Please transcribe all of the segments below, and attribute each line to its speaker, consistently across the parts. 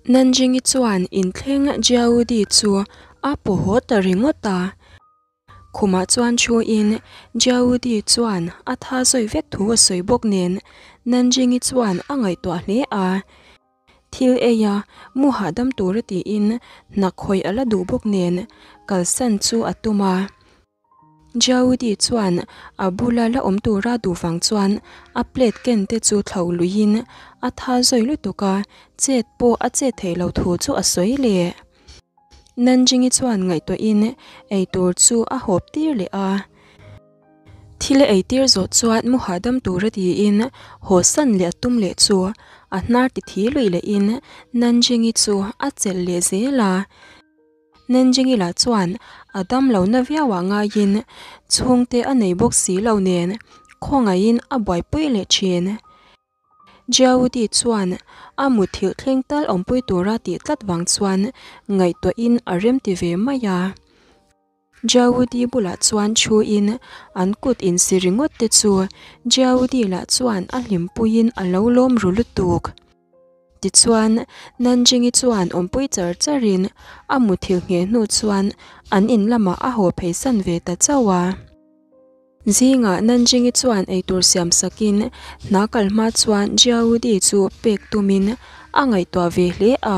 Speaker 1: Nanjing-i chuan inthleng Jiaudi chu a paw haw ta ringawt a. Khumah chuan thuin Jiaudi chuan a tha zawi vek thu a sawi bawk nen Nanjing-i chuan a ngaihtuah hle a. Thil ei a, mu hahdam tura tiin hna khawih a la duh bawk nen kalsan chu a tum a. Jiaudi chuan a bula la awm tura duh vang chuan a plate ken te chu thlo luiin a tha zawi lutuk a, chet pawh a chet theih loh thu chu a sawi leh. Nanjingi chuan ngaihtuahin eitur chu a hawp tir leh a. Thil a eitir zawh chuan mu hahdam tura tiin haw san leh a tum leh chu a hnar ti thi lui lehin Nanjingi chu a chelh leh zel a. Nanjingi lah chuan a dam lo na viau ah ngaiin chhungte a nei bawk si lo nen khawngaihin a buaipui leh thin. Jiaudi chuan a muthilh thleng tal awmpui tura tih tlat vang chuan ngaihtuahin a remti ve mai a. Jiaudi bulah chuan thuin an kut insi ringawt te chu Jiaudi lah chuan a hlimpuiin a lo lawm ru lutuk. Tichuan, Nanjingi chuan awmpui char charin a muthilh ngheh hnu chuan an in lamah a haw pheisan ve ta chauh a. Zingah Nanjingi chuan eitur siam sakin hna kal hma chuan Jiaudi chu pek tumin a ngaihtuah ve hle a.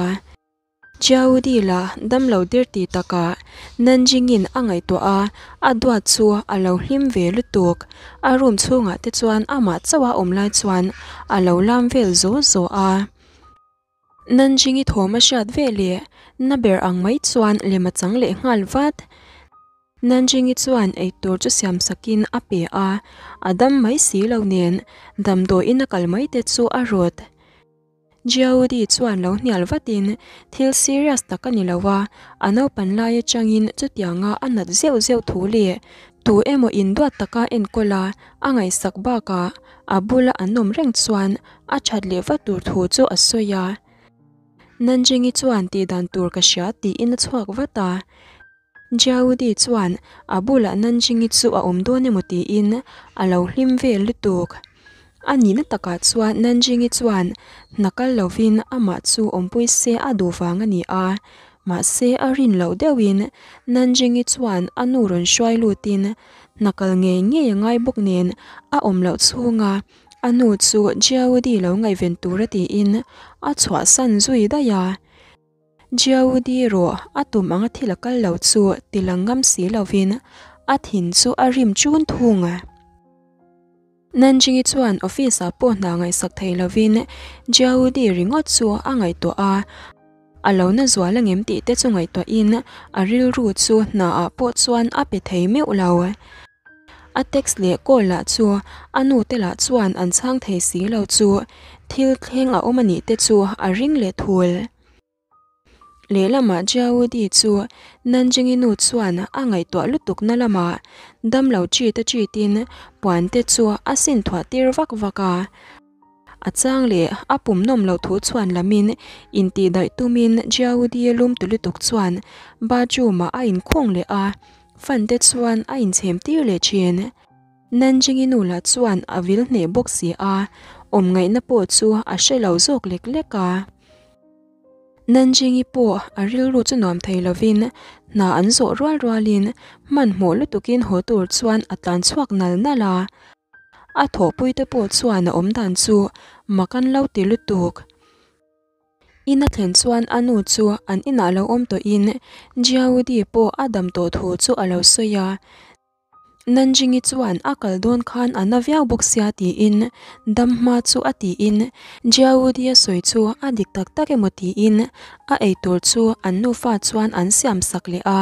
Speaker 1: Jiaudi lah damlo der ti takah Nanjingin a ngaihtuah a, a duat chu a lo hlim ve lutuk. A room chhungah te chuan amah chauh a awm lai chuan a lo lam vel zaw zaw a. Nanjingi thawm a hriat ve leh na ber ang mai chuan lem a chang leh nghal vat. Nanjingi chuan eitur chu siam sakin a pe a, a dam mai si lo nen damdawiin a kal mai te chu a rawt. Jiaudi chuan lo hnial vatin thil serious tak a ni lo a, a naupan lai atangin chutianga a nat zeuh zeuh thu leh tu emaw induat taka enkawl a, a ngaihsak bakah a bula an awm reng chuan a that leh vat tur thu chu a sawi a. Nanjingi chuan tihdan tur ka hria tiin a chhuak vat a. Jiaudi chuan a bulah Nanjingi chu a awm dawn emaw tiin a lo hlim vel lutuk. A nihna takah chuan Nanjingi chuan hna kal lovin amah chu awmpui se a duh vang a ni a. Mahse a rin loh deuhin Nanjingi chuan a nu rawn hruai lutin hna kal ngei ngei a ngai bawk nen a awm loh chhunga A nu chu Jiaudi lo ngaihven tura tiin a chhuahsan zui daih a. Jiaudi erawh a tum anga thil a kal lo chu ti lang ngam si lovin a thin chu a rim chun thung. Nanjingi chuan office ah pawh hna ngaihsak thei lovin Jiaudi ringawt chu a ngaihtuah a, a lo na zual angem tih te chu ngaihtuahin a rilru chu hna ah pawh chuan a pe thei meuh lo. A text leh call lah chu a nu te lah chuan an chhang thei si lo chu thil thleng a awm a nih te chu a ring leh thul. Lehlamah Jiaudi chu Nanjingi nu chuan a ngaihtuah lutuk na lamah damlo chit a chitin puan te chu a sin thuah tir vak vak a. A chang leh a pum nawm loh thu chhuan lamin intihdaih tumin Jiaudi lum tu lutuk chuan bathroom ah a inkhung leh a. Fan te chuan a inchhem tir leh thin. Nanjingi nu lah chuan a vil hneh bawk si a, awm ngaihna pawh chu a hre lo zawk lek lek a. Nanjingi pawh a rilru chu nuam thei lovin hna an zawh rual rualin hmanhmawh lutukin haw tur chuan a tlan chhuak nal nal a. A thawhpui te pawh chuan a awmdan chu mak an lo ti lutuk. In a thlen chuan a nu chu an inah lo awm tawhin Jiaudi pawh a dam tawh thu chu a lo sawi a. Nanjingi chuan a kal dawn khan a na viau bawk sia tiin dam hma chu a tiin Jiaudi a sawi chu a dik tak tak emaw tiin a eitur chu an nufa chuan an siam sak leh a.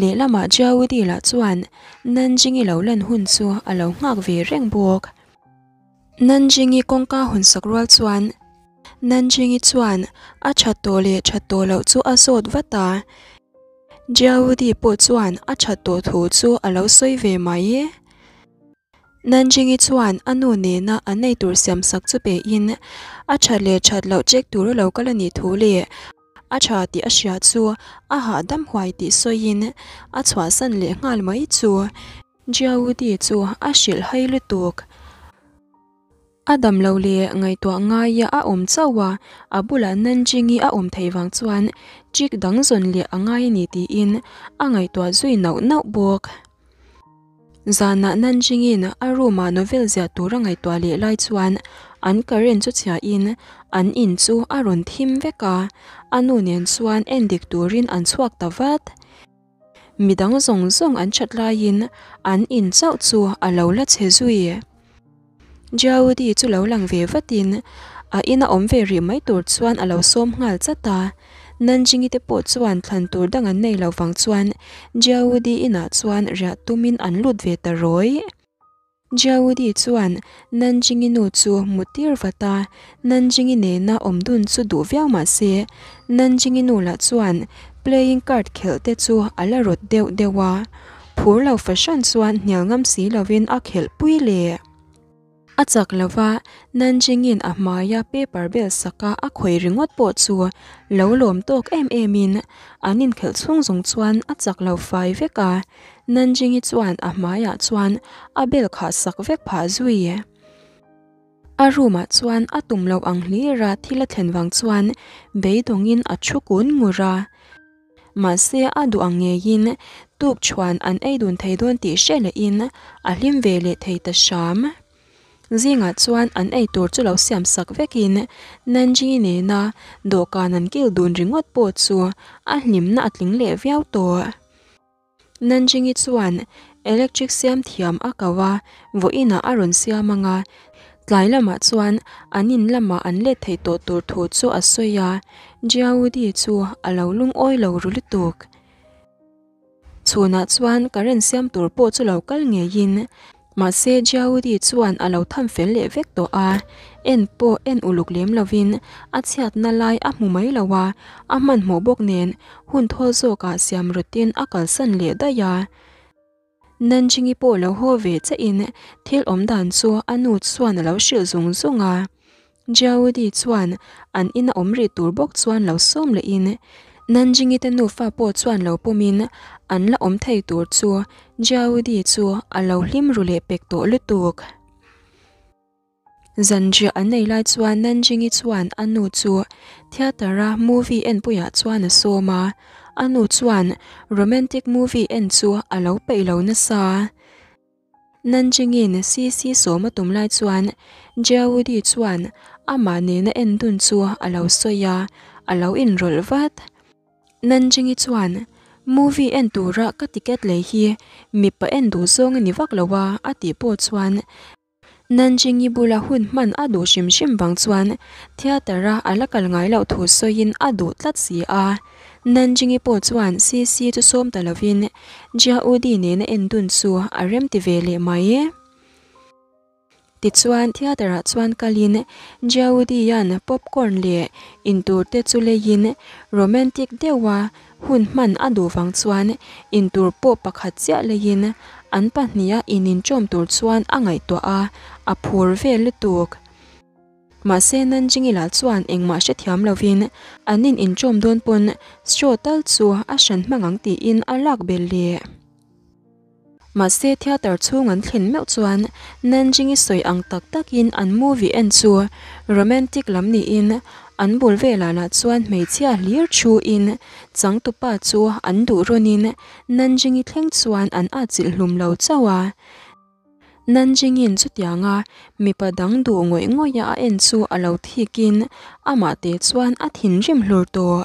Speaker 1: Lehlamah Jiaudi lah chuan Nanjingi lo lan hun chu a lo nghak ve reng bawk. Nanjingi kawngka hawn sak rual chuan Nanjingi chuan a that tawh leh that tawh loh chu a zawt vat a. Jiaudi pawh chuan a that tawh thu chu a lo sawi ve mai. Nanjingi chuan a nu nena an ei tur siam sak chu pein a that leh that loh check tur a lo kal a nih thu leh A tha tih a hria chu a hahdam huai tih sawiin a chhuahsan leh nghal mai chu Jiaudi chu a hrilh hai lutuk. A dam lo leh ngaihtuah ngaia a awm chauh a, a bulah Nanjing-i a awm theih vang chuan chick dang zawn leh a ngai a ni tiin a ngaihtuah zui nauh nauh bawk. Zanah Nanjing-in a room-ah novel ziah tur a ngaihtuah leh lai chuan an current chu chhiahin an in chu a rawn thim vek a, a nu nen chuan endik turin an chhuak ta vat. Midang zawng zawng an that laiin an in chauh chu a lo la chhe zui. Jiaudi chu lo lang ve vatin a ina awm ve rih mai tur chuan a lo sawm nghal chat a. Nanjingi te pawh chuan thlan tur dang an nei lo vang chuan Jiaudi inah chuan riah tumin an lut ve ta rawih. Jiaudi chuan Nanjingi nu chu mutir vat a, Nanjingi nena awm dun chu duh viau mah se, Nanjingi nu lah chuan playing card khelh te chu a la rawt deuh deuh a, phur lo fahran chuan hnial ngam si lovin a khelh pui leh. A chak lo va, Nanjingin a hmaia paper bel saka a khawih ringawt pawh chu lo lawm tawk em emin an inkhelh chhung zawng chuan a chak lo fai vek a, Nanjingi chuan a hmaiah chuan a bel khah sak vek phah zui. A room ah chuan a tum loh ang hlira thil a thlen vang chuan beidawngin a thu kun ngur a. Mahse a duh ang ngeiin tuk chhuan an ei dun thei dawn tih hre lehin a hlim ve leh thei ta hram. Zingah chuan an ei tur chu lo siam sak vekin Nanjingi nena dawhkan an kil dun ringawt pawh chu a hlimna a tling leh viau tawh. Nanjingi chuan electric siam thiam a ko a, vawiinah a rawn siam ang a, tlai lamah chuan an in lamah an let thei tawh tur thu chu a sawi a, Jiaudi chu a lo lungawi lo ru lutuk. Chhunah chuan current siam tur pawh chu lo kal ngeiin Mahse Jiaudi chuan a lo tham fel leh vek tawh a, en pawh en uluk lem lovin a chhiatna lai a hmu mai lo a, a hmanhmawh bawk nen hun thawl zawkah siam rawtin a kalsan leh daih a. Nanjingi pawh lo haw ve chiahin thil awm dan chu a nu chuan a lo hrilh zung zung a. Jiaudi chuan an ina awm rih tur bawk chuan lo sawm lehin Nanjingi te nufa pawh chuan lo pawmin an la awm thei tur chu Jiaudi chu a lo hlim ru leh pek tawh lutuk. Zanriah an nei lai chuan Nanjingi chuan a nu chu theatre-a movie enpuiah chuan a sawm a, a nu chuan romantic movie en chu a lo peih lo nasa. Nanjingin CC sawm a tum lai chuan Jiaudi chuan amah nena en dun chu a lo sawi a, a lo inrawlh vat. Nanjingi chuan, Movie en tura ka ticket lei hi mipa en duh zawng a ni vak lo a, a tih pawh chuan Nanjingi bula hun hman a duh hrim hrim vang chuan theatre-a a la kal ngai loh thu sawiin a duh tlat si a. Nanjingi pawh chuan CC chu sawm ta lovin Jiaudi nena en dun chu a rem ti ve leh mai. Tichuan theatre-ah chuan kalin Jiaudi-a'n popcorn leh intur te chu leiin romantic deuha Hun hman a duh vang chuan intur pawh pakhat chiah leiin an pahniha ininṭawm tur chuan a ngaihtuah a, a phur vel lutuk. Mahse Nanjingi lah chuan engmah hrethiam lovin an in inṭawm dawn pawn straw tal chu a hran hmang ang tiin a lak belh leh. Mahse theatre chhung an thlen meuh chuan Nanjingi sawi ang tak takin an movie en chu romantic lam niin an bul velah lah chuan hmeichhia hlir thuin changtupa chu an duh rawnin Nanjingi thleng chuan an atchilh hlum lo chauh a. Nanjingin chutianga mipa dang duh ngawih ngawih a a en chu a lo thikin amah te chuan a thinrim hlur tawh.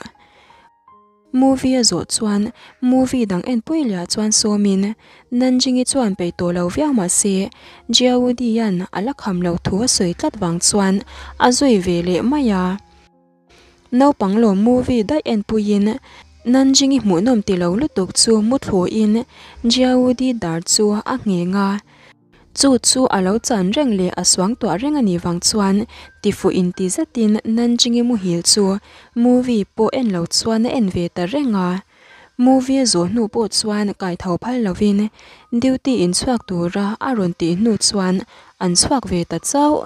Speaker 1: Movie a zawh chuan movie dang enpui leh ah chuan sawmin Nanjingi chuan peih tawh lo viau mah se Jiaudi-a'n a la kham loh thu a sawi tlat vang chuan a zui ve leh mai a. Naupang lawm movie daih enpuiin Nanjingi hmuhnawm ti lo lutuk chu muthluin Jiaudi dar chu a ngheng a. Chu chu a lo chan reng leh a suang tuah reng a nih vang chuan tifuh inti zetin Nanjingi muhil chu movie pawh en lo chuan a en ve ta reng a. Movie a zawh hnu pawh chuan kai tho phal lovin duty in chhuak tura a rawn tih hnu chuan an chhuak ve ta chauh.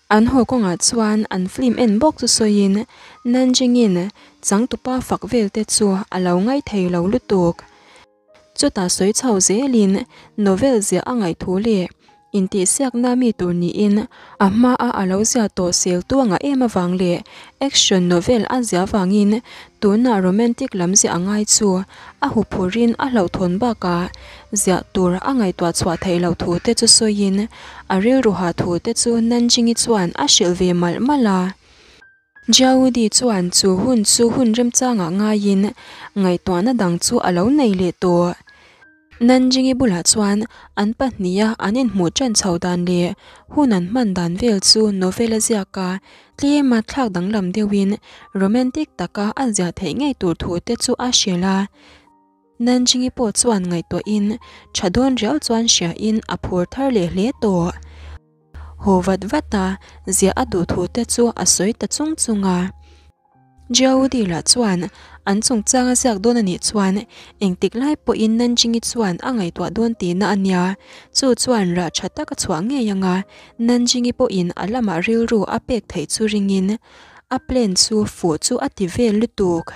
Speaker 1: An haw kawngah chuan an film en bawk chu sawiin Nanjingin changtupa fak vel te chu a lo ngaithei lo lutuk. Chutah sawi chho zelin novel ziah a ngaihthu leh Intihsiakna mi tur niin a hmaa a lo ziah tawh sel tu anga em avang leh action novel a ziah avangin tunah romantic lam ziah a ngai chu a huphurin a hlauhthawn bakah ziah tur a ngaihtuah chhuah theih loh thu te chu sawiin a rilru hah thu te chu Nanjingi chuan a hrilh ve malh malh a. Jiaudi chuan chu hun chu hun remchangah ngaiin ngaihtuahna dang chu a lo nei leh tawh. Nanjingi bulah chuan an pahniha an inhmuh ṭan chho dan leh hun an hman dan vel chu novel a ziak a, tlema thlak danglam deuhin romantic taka a ziah theih ngei tur thu te chu a hrilh a. Nanjingi pawh chuan ngaihtuahin ṭha dawn riau chuan hriain a phur thar leh hle tawh. Haw vat vat a, ziah a duh thu te chu a sawi ta chung chung a. Jiaudi lah chuan an chungchang a ziak dawn a nih chuan engtik lai pawhin Nanjingi chuan a ngaihtuah dawn tihna a nia, chu chuan rah tha tak a chhuah ngei ang a, Nanjingi pawhin a lamah rilru a pek theih chu ringin a plan chu fuh chu a ti vel lutuk.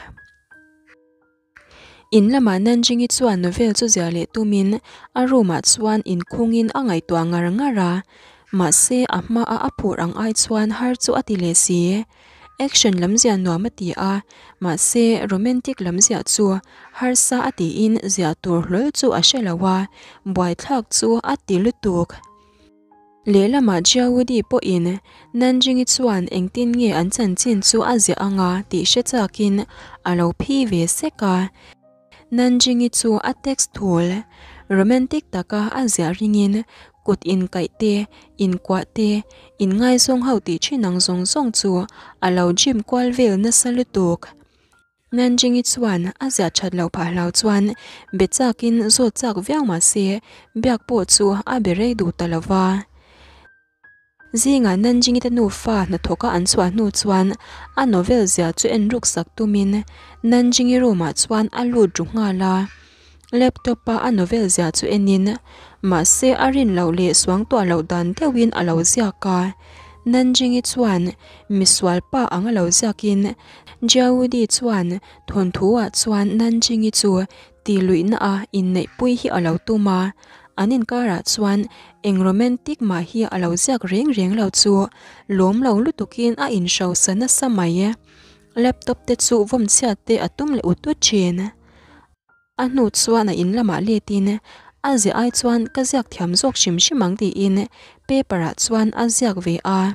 Speaker 1: In lamah Nanjingi chuan novel chu ziah leh tumin a room ah chuan inkhungin a ngaihtuah ngar ngar a, mahse a hmaa a phur ang ai chuan har chu a ti leh si. Action lam ziah nuam a ti a, mahse romantic lam ziah chu harsa a tiin ziah tur hlawl chu a hre lo a, buaithlak chu a ti lutuk. Lehlamah Jiaudi pawhin Nanjingi chuan engtin nge an chanchin chu a ziah anga tih hre chakin a lo phi ve sek a. Nanjingi chu a text thul romantic taka a ziah ringin kut inkaih te, inkuah te, inngaizawng ho tih thin ang zawng zawng chu a lo gym kual vel nasa lutuk. Nanjingi chuan a ziah that loh phah hlau chuan be chakin zawt chak viau mah se biak pawh chu a be rei duh ta lo va. Zingah Nanjingi te nufa hnathawka an chhuah hnu chuan a novel ziah chu en ruk sak tumin Nanjingi room ah chuan a lut ru nghal a. Laptop a a novel ziah chu enin mahse a rin loh leh suangtuah loh dan deuhin a lo ziak a. Nanjingi chuan misual pa ang a lo ziakin Jiaudi chuan thawnthu-ah chuan Nanjingi chu tihluihna a inneihpui hi a lo tum a, an inkarah chuan eng romantic mah hi a lo ziak reng reng lo chu lawm lo lutukin a inhrosa nasa mai. Laptop te chu vawmchhiat te a tum leh ut ut thin. A hnu chuan a in lamah letin a ziah ai chuan ka ziak thiam zawk hrim hrim ang tiin paper ah chuan a ziak ve a.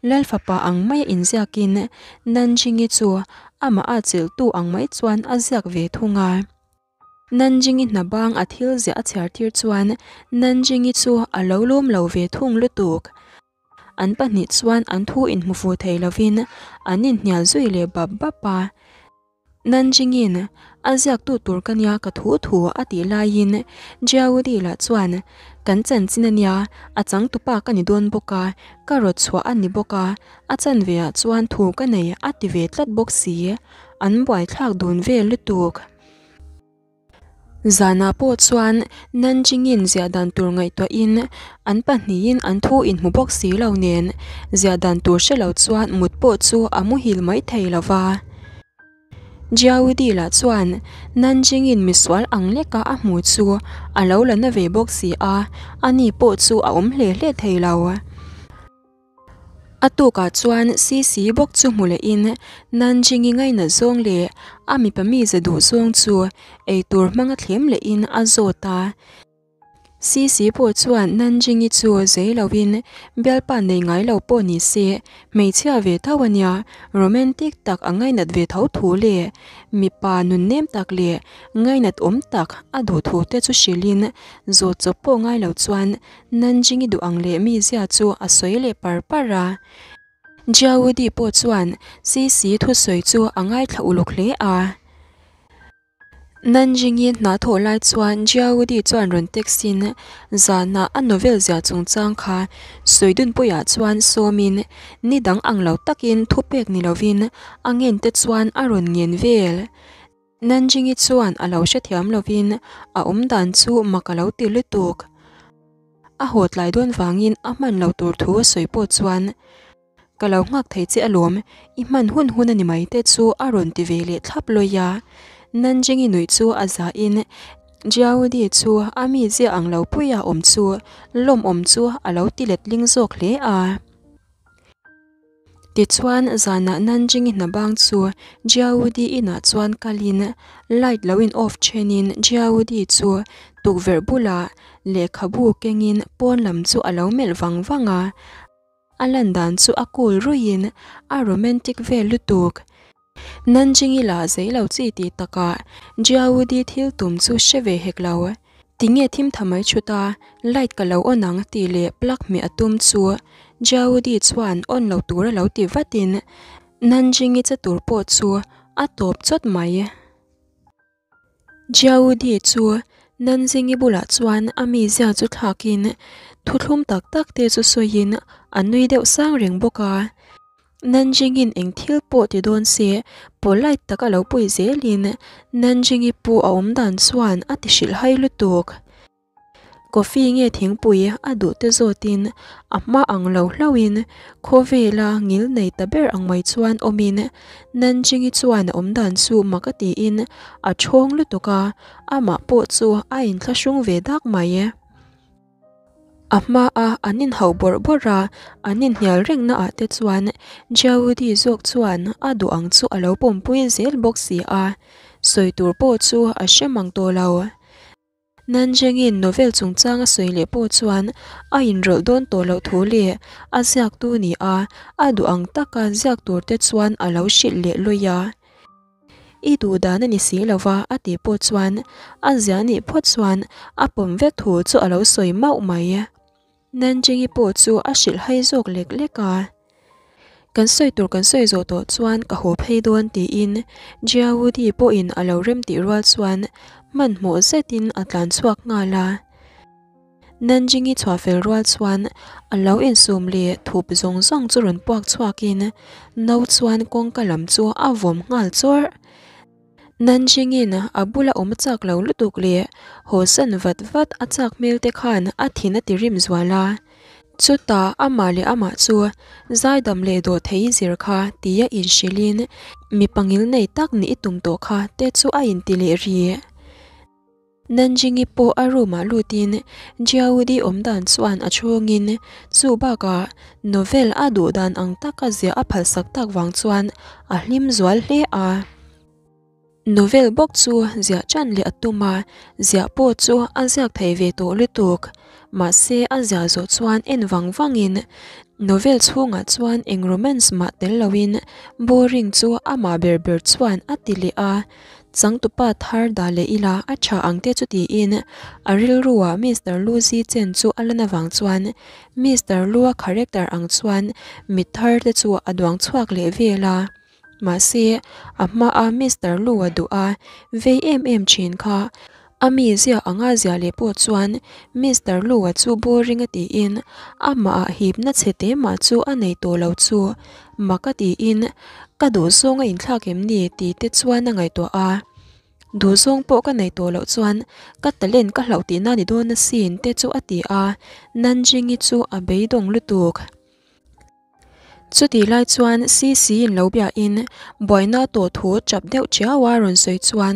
Speaker 1: Lal fapa ang maia inziakin Nanjingi chu amah a chilhtu ang mai chuan a ziak ve thung a. Nanjingi hna bang a thil ziah a chhiar tir chuan Nanjingi chu a lo lawm lo ve thung lutuk. An pahnih chuan an thu inhmu fu thei lovin an inhnial zui leh bap bap a. Nanjingin a ziaktu tur ka nia ka thu thu a tih laiin Jiaudi lah chuan kan chanchin a nia, a changtupa ka ni dawn bawk a, ka rawt chhuah a ni bawk a, a chanve ah chuan thu ka nei a ti ve tlat bawk si, an buaithlak dun vel lutuk. Zanah pawh chuan Nanjingin ziah dan tur ngaihtuahin an pahnihin an thu inhmu bawk si lo nen ziah dan tur hre lo chuan mut pawh chu a muhil mai thei lo va. Jiaudi lah chuan Nanjingin misual ang leka a hmu chu a lo la na ve bawk si a, ani pawh chu a awm hle hle thei lo. A tukah chuan Sisi bawk chu hmu lehin Nanjingi ngainat zawng leh a mipa mize duh zawng chu eitur hmanga thlem lehin a zawt a. Sisi pawh chuan Nanjingi chu zei loin bialpa nei ngai lo pawh ni se hmeichhia ve tho a nia, romantic tak a ngainat ve tho thu leh mipa nunnem tak leh ngainat awm tak a duh thu te chu hrilhin zawt chawp pawh ngai lo chuan Nanjingi duh ang leh mizia chu a sawi leh par par a. Jiaudi pawh chuan Sisi thusawi chu a ngaithla uluk hle a. Nanjingi hna thawh lai chuan Jiaudi chuan rawn text in zanah a novel zia chungchang kha Sawi-dunpuiah chuan sawmin ni dang ang lo takin thupek ni lovin a ngen te chuan a rawn ngen vel. Nanjingi chuan a lo hrethiam lovin a awm dan chu mak a lo ti lutuk. A haw tlai dawn vangin a hman lo tur thu a sawi pawh chuan, Ka lo nghak thei che alawm, i hman hun hun a ni mai te chu a rawn ti ve leh thlap lawi a. Nanjingi nuih chu a zahin Jiaudi chu a mizia ang lo puia awm chu lawmawm chu a lo ti letling zawk hle a. Tichuan zanah Nanjing-i hna bang chu Jiaudi inah chuan kalin light lo in off thenin Jiaudi chu tukverh bulah lehkhabu kengin pawn lam chu a lo melh vang vang a. A lan dan chu a cool ruiin a romantic vel lutuk. Nanjing-i la zei lo chi tih takah Jiaudi thil tum chu hre ve hek lo. Tinge thim tha mai chhut a, light ka lo on ang tih leh plug hmeh a tum chu Jiaudi chuan on lo tur a lo ti vatin Nanjing-i che tur pawh chu a tawp chawt mai. Jiaudi chu Nanjing-i bulah chuan a mizia chu thlakin thuthlum tak tak te chu sawiin a nui deuh sang reng bawk a. Nanjing-in eng thil pawh ti dawn se polite tak a lo pui zelin Nanjing-i pu a awm dan chuan a ti hrilhhai lutuk. Coffee nge thingpui a duh te zawtin a hma ang lo hlauhin khawvela ngil nei ta ber ang mai chuan awmin Nanjing-i chuan a awm dan chu mak a tiin a thawng lutuk a, amah pawh chu a inthlahrung ve dak mai. A hmaa an inhauh bawrh bawrh a, an inhnial rengna ah te chuan Jiaudi zawk chuan a duh ang chu a lo pawmpui zel bawk si a, sawi tur pawh chu a hre mang tawh lo. Nanjing-in novel chungchang a sawi leh pawh chuan a inrawlh dawn tawh loh thu leh a ziaktu ni a, a duh ang taka ziak tur te chuan a lo hrilh leh lawi a. I duh dan a ni si lo va a tih pawh chuan a zia nih phawt chuan a pawm vek thu chu a lo sawi mauh mai. Nanjing-i pawh chu a hrilh hai zawk lek lek a. Kan sawi tur kan sawi zawh tawh chuan ka haw phei dawn tiin Jiaudi pawhin a lo rem tih rual chuan hmanhmawh zetin a tlan chhuak nghal a. Nanjing-i chhuah fel rual chuan a lo insum leh thup zawng zawng chu rawn puak chhuakin no chuan kawngka lam chu a vawm nghal chawrh. Nanjing-in a bula awm a chak lo lutuk leh hawsan vat vat a chak hmel te khan a thin a ti rim zual a. Chutah amah leh amah chu zaidam leh dawh thei zir kha tia inhrilhin mipa ngil nei tak nih i tum tawh kha te chu a inti leh rih. Nanjing-i pawh a room-ah lutin Jiaudi awm dan chuan a chhungin chu bakah novel a duh dan ang taka ziah a phalsak tak vang chuan a hlim zual hle a. Novel bawk chu ziah ṭan leh a tum a, ziah pawh chu a ziak thei ve tawh lutuk. Mahse a ziah zawh chuan en vang vangin novel chhungah chuan eng romance mah tel loin boring chu amah ber ber chuan a ti leh a. Changtupa thar dah leh ila a tha ang te chu tiin a rilruah Mister Lu Zi Chen chu a lan avang chuan Mister Lu-a character ang chuan mit thar te chu a duang chhuak leh vel a. Mahse, a hmaa Mister Lu-a duh a vei em em thin kha a mizia anga zia leh pawh chuan Mister Lu-a chu boring a tiin amah ah hipna chhe te mah chu a nei tawh lo chu mak a tiin Ka duhzawng a inthlak em ni tih te chuan a ngaihtuah a. Duhzawng pawh ka nei tawh loh chuan ka talent ka hlauh tihna ni dawn asin te chu a ti a, Nanjing-i chu a beidawng lutuk. Chutih lai chuan Sisi in lo biahin buaina tawh thu chap deuh chiau a rawn sawi chuan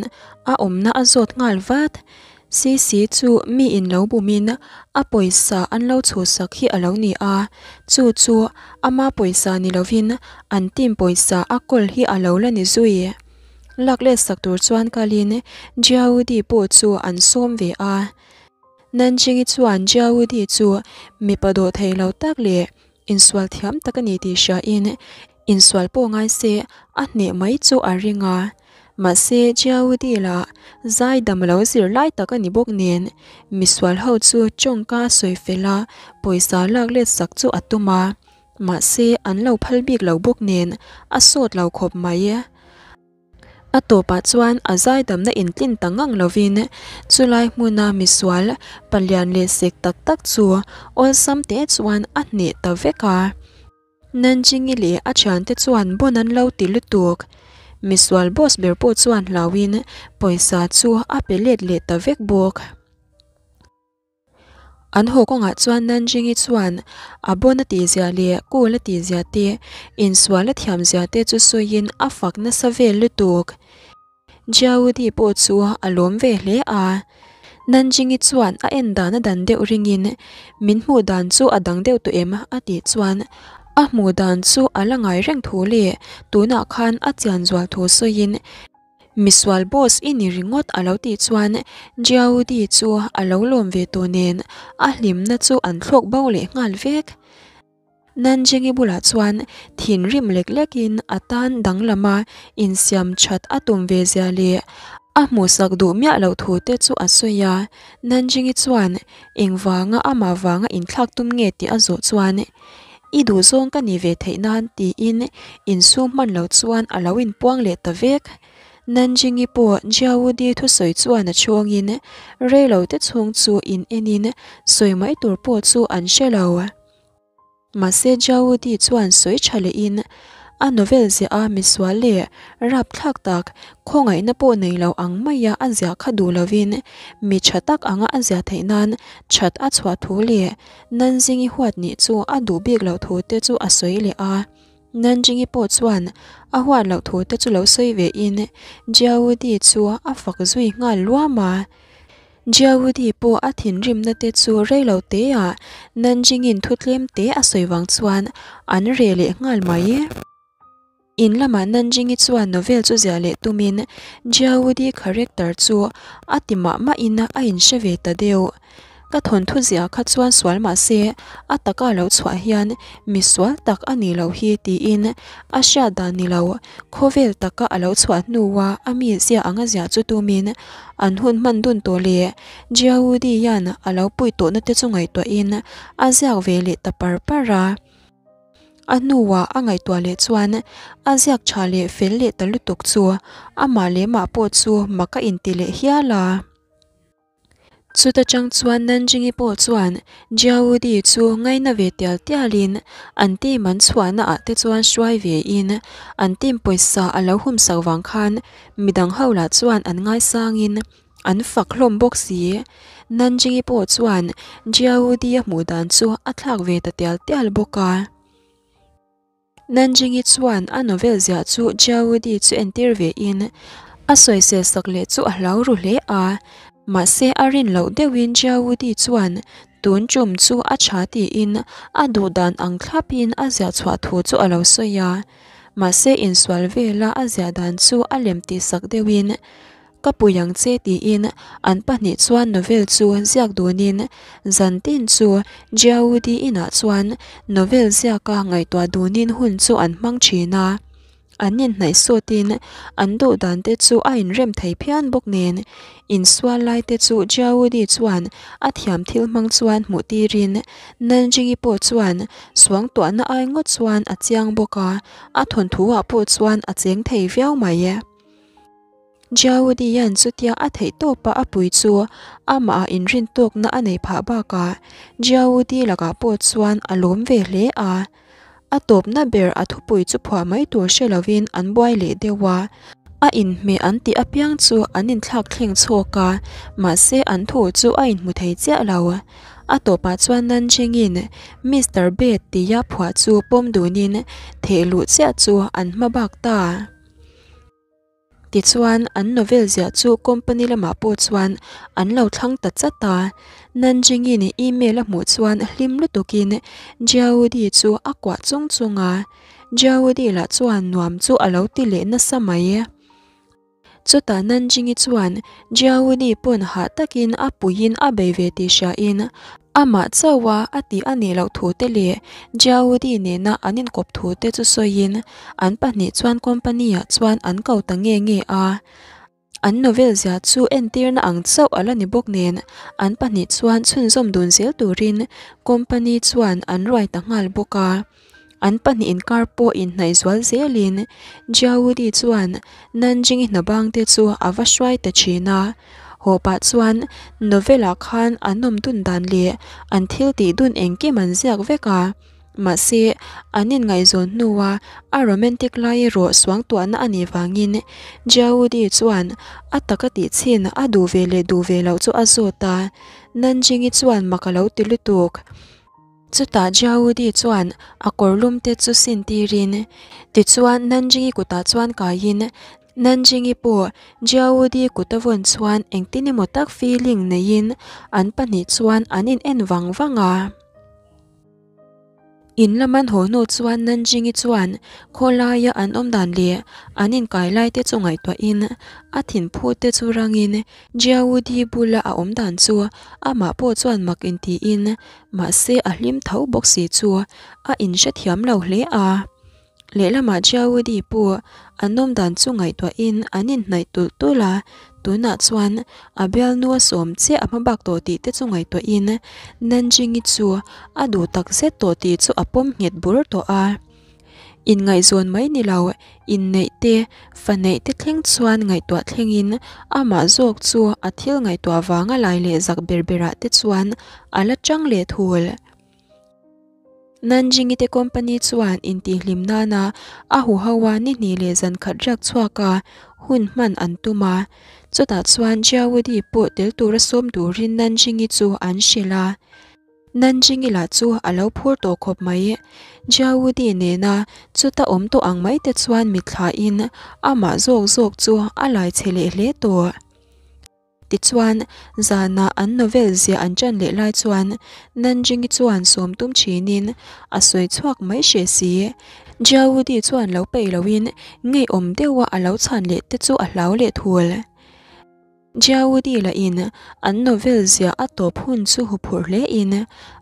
Speaker 1: a awmna a zawt nghal vat. Sisi chu mi in lo bumin a pawisa an lo chhuhsak hi a lo ni a, chu chu ama pawisa ni lovin an team pawisa a kawl hi a lo la ni zui. Lak let sak tur chuan kalin Jiaudi pawh chu an sawm ve a. Nanjing-i chuan Jiaudi chu mipa dawh thei lo tak leh insual thiam tak a ni tih hriain insual pawh ngai se a hneh mai chu a ring a. Mahse Jiaudi lah zai dam lo zir lai tak a ni bawk nen misual ho chu tawngka a sawi fel a, pawisa lak let sak chu a tum a. Mahse an lo phal bik lo bawk nen a sawt lo khawp mai. A tawpah chuan a zaidamna intlin ta ngang lovin chulai hmuna misual palian leh sek tak tak chu awlsam te chuan a hneh ta vek a. Nanjing-i leh a thiante chuan bon an lo ti lutuk. Misual boss ber pawh chuan hlauin pawisa chu a pe let leh ta vek bawk. An haw kawngah chuan Nanjing-i chuan a bon a tihzia leh cool a tihzia te, insual a thiamzia te chu sawiin a fak nasa vel lutuk. Jiaudi pawh chu a lawm ve hle a. Nanjingi chuan a en dan a dan deuh ringin, Min hmuh dan chu a dang deuh tawh em? a tih chuan a hmuh dan chu a la ngai reng thu leh tunah khan a chian zual thu sawiin, Misual boss i ni ringawt a lo tih chuan Jiaudi chu a lo lawm ve tawh nen a hlimna chu an thlawk bo leh nghal vek. Nanjingi bulah chuan thinrim lek lekin a tan danglama insiam that a tum ve zia leh a hmuhsak duh miah loh thu te chu a sawi a. Nanjingi chuan engvanga amah vanga inthlak tum nge tih a zawh chuan I duhzawng ka ni ve theih nan tiin insum hman lo chuan a lo inpuang leh ta vek. Nanjingi pawh Jiaudi thusawi chuan a chhungin reilo te chhung chu in enin sawi mai tur pawh chu an hre lo. Mahse Jawudi chuan sawi tha lehin a novel ziah a misual leh rapthlak tak khawngaihna pawh nei lo ang maia a ziah kha duh lovin mi tha tak anga a ziah theih nan that a chhuah thu leh Nanjingi huat nih chu a duh bik loh thu te chu a sawi leh a. Nanjingi pawh chuan a huat loh thu te chu lo sawi ve in Jawudi chu a fak zui nghal luam a. Jiaudi pawh a thinrimna te chu rei lo te ah Nanjingin thu tlem te a sawi vang chuan an reh leh nghal mai. In lamah Nanjingi chuan novel chu ziah leh tumin Jiaudi character chu a ti mah mahin a inhre ve ta deuh. Ka thawnthu ziah kha chuan sual mah se a taka lo chhuah hian mi sual tak a nih loh hi tiin a hriat dan ni lo khawvel taka a lo chhuah hnua a mi ziah anga ziah chu tumin an hun hman dun tawh leh Jiaudi hian a lo pui tawhna te chu ngaihtuahin a ziak ve leh ta par par a. A hnuah a ngaihtuah leh chuan a ziak tha leh fel leh ta lutuk chu amah leh mah pawh chu mak a inti leh hial a. Chuta chang chuan Nanjingi pawh chuan Jiaudi chu ngaina ve tial tialin an team an chhuahna ah te chuan hruai ve in an team pawisa a lo humsak vang khan midang ho lah chuan an ngaisangin an fak hlawm bawk si. Nanjingi pawh chuan Jiaudi a hmuh dan chu a thlak ve ta tial tial bawk a. Nanjingi chuan a novel ziah chu Jiaudi chu entir ve in a sawisel sak leh chu a hlau ru hle a, mahse a rin loh deuhin Jiaudi chuan tun tum chu a tha tiin a duh dan ang thlapin a ziah chhuah thu chu a lo sawi a, mahse insual vela a ziah dan chu a lem tih sak deuhin Ka pui ang che tiin an pahnih chuan novel chu ziak dunin zan tin chu Jiaudi inah chuan novel ziaka ngaihtuah dunin hun chu an hmang thin a. An inhnaih sawtin an duh dan te chu a inrem thei phian bawk nen insual lai te chu Jiaudi chuan a thiam thil hmang chuan hmuh tirin Nanjingi pawh chuan suangtuahna ai ngawt chuan a chiang bawk a, a thawnthu ah pawh chuan a cheng thei viau mai. Jiaudi-a'n chutia a theih tawpa a pui chu amah inrin tawkna a nei phah bakah Jiaudi lakah pawh chuan a lawm ve hle a. A tawpna ber a thupui chu phuah mai tur hre lovin an buai leh deuh a, a inhmeh an tih apiang chu an inthlak thleng chhawk a, mahse an thu chu a inhmu thei chiah lo. A tawpah chuan Nanjing-in Mister Bed tia phuah chu pawm dunin theh luh chiah chu an hma bak ta. Tichuan, an novel ziah chu company lamah pawh chuan an lo thlang ta chat a. Nanjing-in email a hmuh chuan hlim lutukin Jiaodi chu a kuah chung chung a. Jiaodi lah chuan nuam chu a lo ti leh nasa mai. Chutah Nanjing-i chuan Jiaodi pawn hah takin a puiin a bei ve tih hriain Amah chauha a tih a nih loh thu te leh Jiaudi nena an inkawp thu te chu sawiin an pahnih chuan company ah chuan an ko ta nge nge a. An novel ziah chu entirna ang chauh a la ni bawk nen an pahnih chuan chhunzawm dun zel turin company chuan an ruai ta nghal bawk a. An pahnih inkar pawh inhnaih zual zelin Jiaudi chuan Nanjing-i hnabang te chu a va hruai ta thin a. Haw pah chuan novel-ah khan an awm dun dan leh an thil tih dun engkim an ziak vek a. Mahse, an inngaihzawn hnua a romantic lai erawh suangtuahna a nih vangin Jiaudi chuan a taka tih chhin a duh ve leh duh ve loh chu a zawt a. Nanjing-i chuan mak a lo ti lutuk. Chutah Jiaudi chuan a kawrlum te chu sin tirin, tichuan Nanjing-i kutah chuan kaiin, Nanjing-i pawh Jiaodi kut a vawn chuan engtin emaw tak feeling neiin an pahnih chuan an in en vang vang a. In lam an haw hnu chuan Nanjing-i chuan khawlaia an awm dan leh an inkai lai te chu ngaihtuahin a thinphu te chu rangin Jiaodi bula a awm dan chu amah pawh chuan mak intiin mahse a hlim tho bawk si chu a inhrethiam lo hle a. Lehlamah Jiaudi pawh an awm dan chu ngaihtuahin an inhnaih tulh tulh a, tunah chuan a bialnu a sawm chiah a hma bak tawh tih te chu ngaihtuahin Nanjing-i chu a duh tak zet tawh tih chu a pawm nghet bur tawh a. Inngaihzawn mai ni lo, inneih te, fa neih te thleng chuan ngaihtuah thlengin amah zawk chu a thil ngaihtuah vanga lai leh zak ber berah te chuan a la chang leh thul. Nanjing-i te company chuan intihhlim nana a huho a ni hnih leh zan khat riak chhuak a hun hman an tum a. Chutah chuan Jiaodi pawh tel tura sawm turin Nanjing-i chu an hrilh a. Nanjing-i lah chu a lo phur tawh khawp mai. Jiaodi nena chuta awm tawh ang mai te chuan mitthlain amah zawk zawk chu a lai chhe leh hle tawh. Tichuan, zanah an novel ziah an ṭan leh lai chuan Nanjing-i chuan sawm tum ṭhinin a sawi chhuak mai hreh si. Jiaudi chuan lo peih loin ngeiawm deuha a lo chhan leh te chu a hlau leh thul. Jiaudi lahin an novel ziah a tawp hun chu huphurh hlein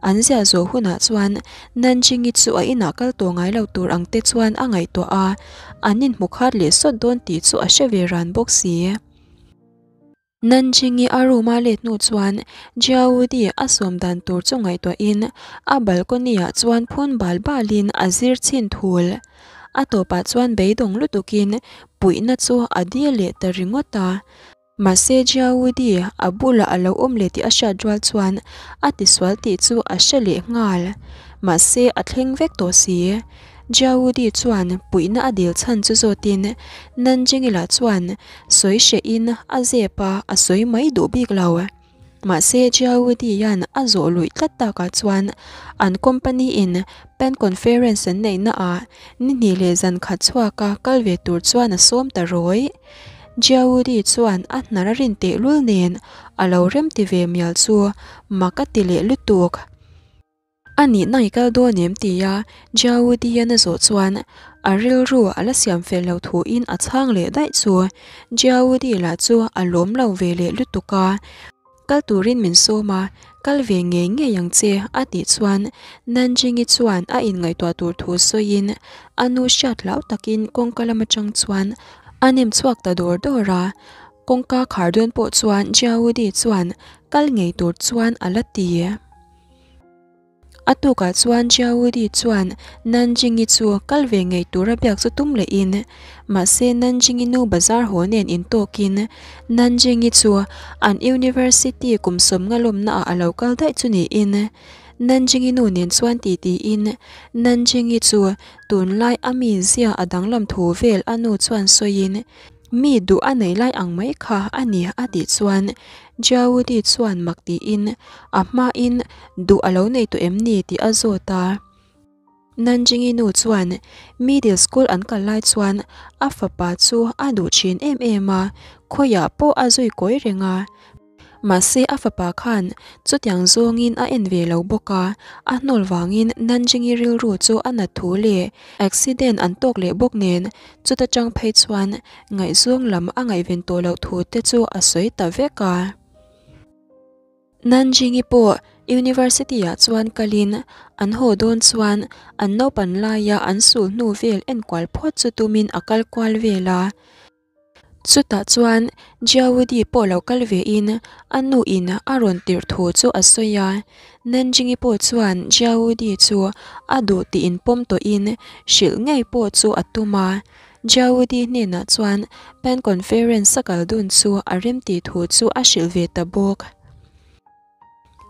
Speaker 1: an ziah zawh hunah chuan Nanjing-i chu a inah kal tawh ngai lo tur ang te chuan a ngaihtuah a, an inhmu khat leh sawt dawn tih chu a hre ve ran bawk si. Nanjing-i a room a let hnu chuan Jiaudi a sawm dan tur chu ngaihtuahin a balcony-ah chuan phun bal balin a zir chhin thul. A tawpah chuan beidawng lutukin puihna chu a dil leh ta ringawt a. Mahse Jiaudi a bulah a lo awm leh tih a hriat rual chuan a tisual tih chu a hre leh nghal. Mahse a thleng vek tawh si. Jiaudi chuan puihna a dil chhan chu zawtin Nanjing-i lah chuan sawi hrehin a zep a, a sawi mai duh bik lo. Mahse Jiaudi hian a zawh luih tlat takah chuan an company in Pen Conference an neihna ah ni hnih leh zan khat chhuaka kal ve tur chuan a sawm ta rawih. Jiaudi chuan a hnar a rin tehlul nen a lo rem ti ve mial chu mak a ti leh lutuk. A nihna i kal dawn em? tia Jiaudi-an a zawh chuan a rilru a la siam fel lo thuin a chhang leh daih chu. Jiaudi lah chu a lawm lo ve leh lutuk a, Kal turin min sawm a, kal ve ngei ngei ang che a tih chuan Nanjing-i chuan a inngaihtuah tur thu sawiin a nu hriat hlau takin kawngka lam atang chuan a nem chhuak ta dawr dawr a. Kawngka khar dawn pawh chuan Jiaudi chuan kal ngei tur chuan a la ti. A tukah chuan Jiaodi chuan Nanjing-i chu kal ve ngei tura biak chu tum lehin, mahse Nanjing-i nu bazar haw nen intawkin Nanjing-i chu an university kum sawmnga lawmnaah a lo kal daih chu niin Nanjing-i nu nen chuan titiin Nanjing-i chu tunlai a mizia a danglam thu vel a nu chuan sawiin Mi duh a nei lai ang mai kha a ni a tih chuan Jiaudi chuan mak tiin a hmain duh a lo nei tawh em ni tih a zawt a. Nanjingi nu chuan middle school an kal lai chuan a fapa chu a duh thin em em a, khawiah pawh a zui kawi reng a. Mahse a fapa khan chutiang zawngin a en ve lo bawk a, a hnawl vangin Nanjingi rilru chu a nat thu leh accident an tawk leh bawk nen chuta tang phei chuan ngaihzawng lam a ngaihven tawh loh thu te chu a sawi ta vek a. Nanjingi pawh University ah chuan kalin an haw dawn chuan an naupan laia an sul hnu vel enkual phawt chu tumin a kal kual vel a. Chutah chuan Jiaudi pawh lo kal ve in a nu in a rawn tirh thu chu a sawi a, Nanjingi pawh chuan Jiaudi chu a duh tih in pawm tawh in hrilh ngei pawh chu a tum a, Jiaudi hnenah chuan Pen Conference a kal dun chu a rem tih thu chu a hrilh ve ta bawk.